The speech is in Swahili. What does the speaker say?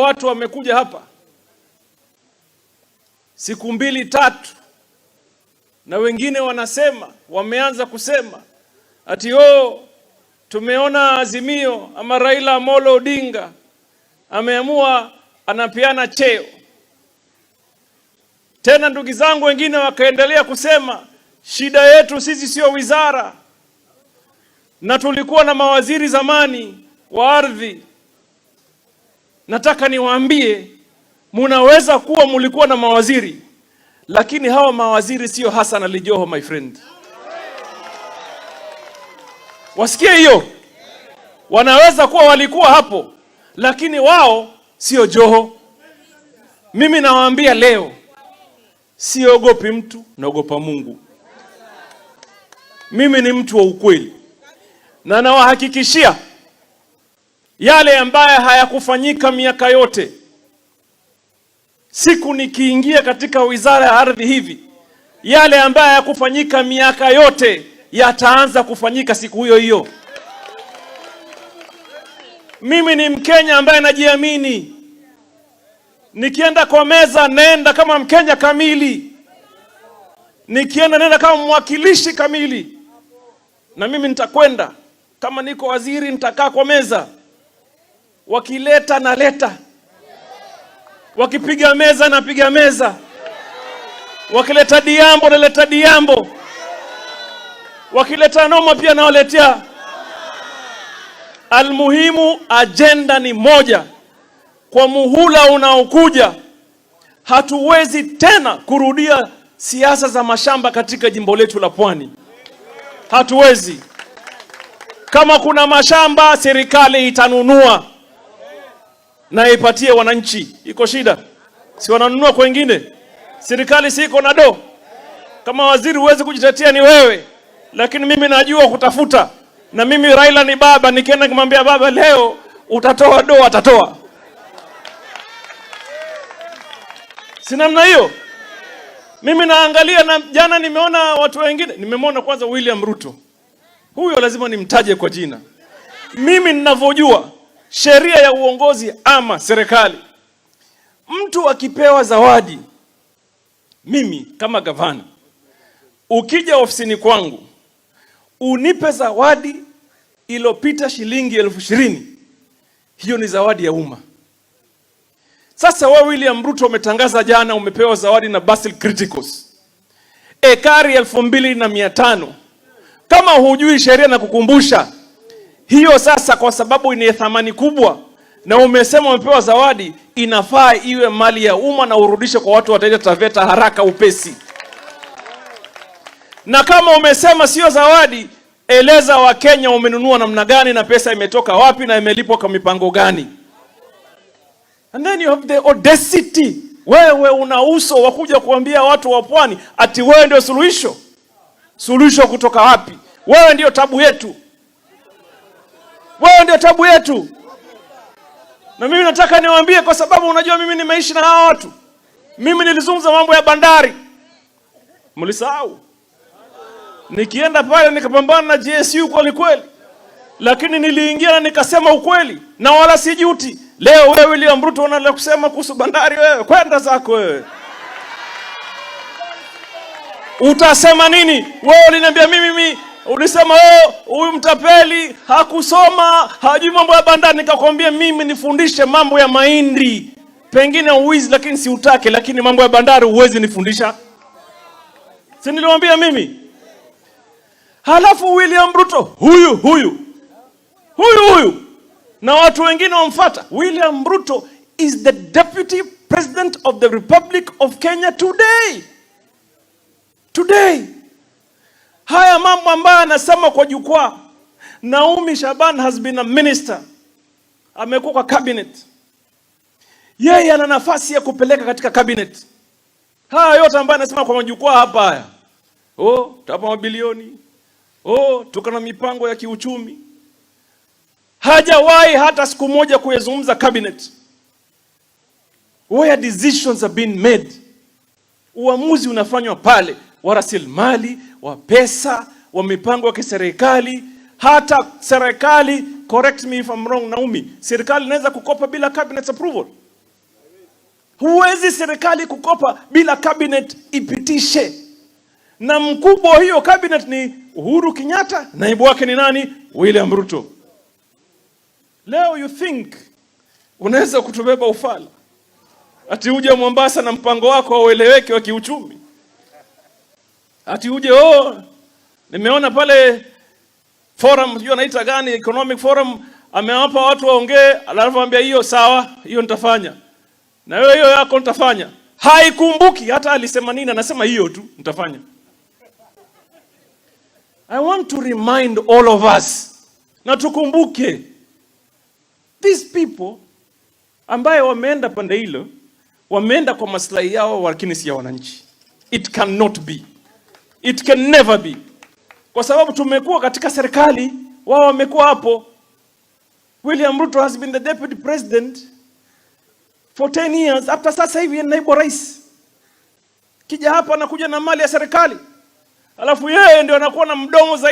watu wamekuja hapa siku mbili tatu, na wengine wanasema, wameanza kusema ati, "Oh, tumeona Azimio ama Raila Amolo Odinga ameamua anapeana cheo." Tena ndugu zangu wengine wakaendelea kusema, "Shida yetu sisi sio wizara, na tulikuwa na mawaziri zamani wa ardhi." Nataka niwaambie, munaweza kuwa mulikuwa na mawaziri, lakini hawa mawaziri sio Hassan Ali Joho, my friend. Wasikie hiyo, wanaweza kuwa walikuwa hapo, lakini wao sio Joho. Mimi nawaambia leo, siogopi mtu, naogopa Mungu. Mimi ni mtu wa ukweli, na nawahakikishia yale ambayo hayakufanyika miaka yote, siku nikiingia katika wizara ya ardhi hivi, yale ambayo hayakufanyika miaka yote yataanza kufanyika siku hiyo hiyo. Mimi ni Mkenya ambaye najiamini. Nikienda kwa meza, naenda kama Mkenya kamili, nikienda naenda kama mwakilishi kamili, na mimi nitakwenda kama niko waziri, nitakaa kwa meza, wakileta naleta, wakipiga meza napiga meza, wakileta diambo naleta diambo, wakileta noma pia nawaletea. Almuhimu, ajenda ni moja. Kwa muhula unaokuja hatuwezi tena kurudia siasa za mashamba katika jimbo letu la Pwani. Hatuwezi. Kama kuna mashamba, serikali itanunua na ipatie wananchi. Iko shida? Si wananunua kwengine? Serikali si iko na do? Kama waziri huwezi kujitetea ni wewe, lakini mimi najua kutafuta, na mimi Raila ni baba. Nikienda kumwambia, "Baba, leo utatoa do," atatoa. Si namna hiyo? Mimi naangalia na jana nimeona watu wengine, nimemwona kwanza William Ruto, huyo lazima nimtaje kwa jina. Mimi ninavyojua sheria ya uongozi ama serikali, mtu akipewa zawadi, mimi kama gavana, ukija ofisini kwangu unipe zawadi iliyopita shilingi 20,000, hiyo ni zawadi ya umma. Sasa wewe William Ruto umetangaza jana umepewa zawadi na Basil Criticos ekari 2,500. Kama hujui sheria nakukumbusha hiyo sasa, kwa sababu ni thamani kubwa na umesema umepewa zawadi, inafaa iwe mali ya umma na urudishe kwa watu wa Taita Taveta haraka upesi. Na kama umesema sio zawadi, eleza Wakenya umenunua namna gani na pesa imetoka wapi na imelipwa kwa mipango gani. And then you have the audacity. Wewe una uso wa kuja kuambia watu wa Pwani ati wewe ndio suluhisho. Suluhisho kutoka wapi? Wewe ndio tabu yetu, wewe ndio tabu yetu. Na mimi nataka niwaambie, kwa sababu unajua mimi nimeishi na hawa watu. Mimi nilizungumza mambo ya bandari, mlisahau. Nikienda pale nikapambana na GSU kweli kweli, lakini niliingia na nikasema ukweli na wala sijuti. Leo wewe William Ruto una kusema kuhusu bandari, wewe kwenda zako wewe. Utasema nini? Wewe uliniambia mimi, ulisema, "Oh, huyu mtapeli hakusoma, hajui mambo ya bandari." Nikakwambia mimi nifundishe mambo ya mahindi, pengine uwizi, lakini siutake, lakini mambo ya bandari huwezi nifundisha. Si niliwaambia mimi? Halafu William Ruto huyu huyu huyu huyu na watu wengine wamfuata. William Ruto is the deputy president of the Republic of Kenya today. Today. Haya mambo ambayo anasema kwa jukwaa, Naomi Shaban has been a minister, amekuwa kwa cabinet. Yeye ana nafasi ya kupeleka katika cabinet haya yote ambayo anasema kwa majukwaa hapa haya. Oh, tutapa mabilioni. Oh, tuko na mipango ya kiuchumi. Hajawahi hata siku moja kuyazungumza cabinet. Where decisions are being made. Uamuzi unafanywa pale wa rasilimali, wa pesa, wa mipango ya kiserikali. Hata serikali, correct me if I'm wrong, Naomi, serikali inaweza kukopa bila cabinet's approval. Huwezi serikali kukopa bila cabinet ipitishe, na mkubwa wa hiyo cabinet ni Uhuru Kenyatta, naibu wake ni nani? William Ruto. Leo you think unaweza kutubeba ufala ati uje Mombasa na mpango wako haueleweki wa kiuchumi, ati uje, "Oh, nimeona pale forum," sijui anaita gani, economic forum, amewapa watu waongee, alafu ambia, "Hiyo sawa, hiyo nitafanya, na wewe hiyo yako nitafanya." Haikumbuki hata alisema nini, anasema hiyo tu nitafanya. I want to remind all of us na tukumbuke these people ambaye wameenda pande hilo, wameenda kwa maslahi yao, lakini si ya wananchi. It cannot be. It can never be, kwa sababu tumekuwa katika serikali, wao wamekuwa hapo. William Ruto has been the deputy president for 10 years. Hata sasa hivi ni naibu rais. Kija hapa anakuja na mali ya serikali, alafu yeye ndio anakuwa na mdomo zaidi.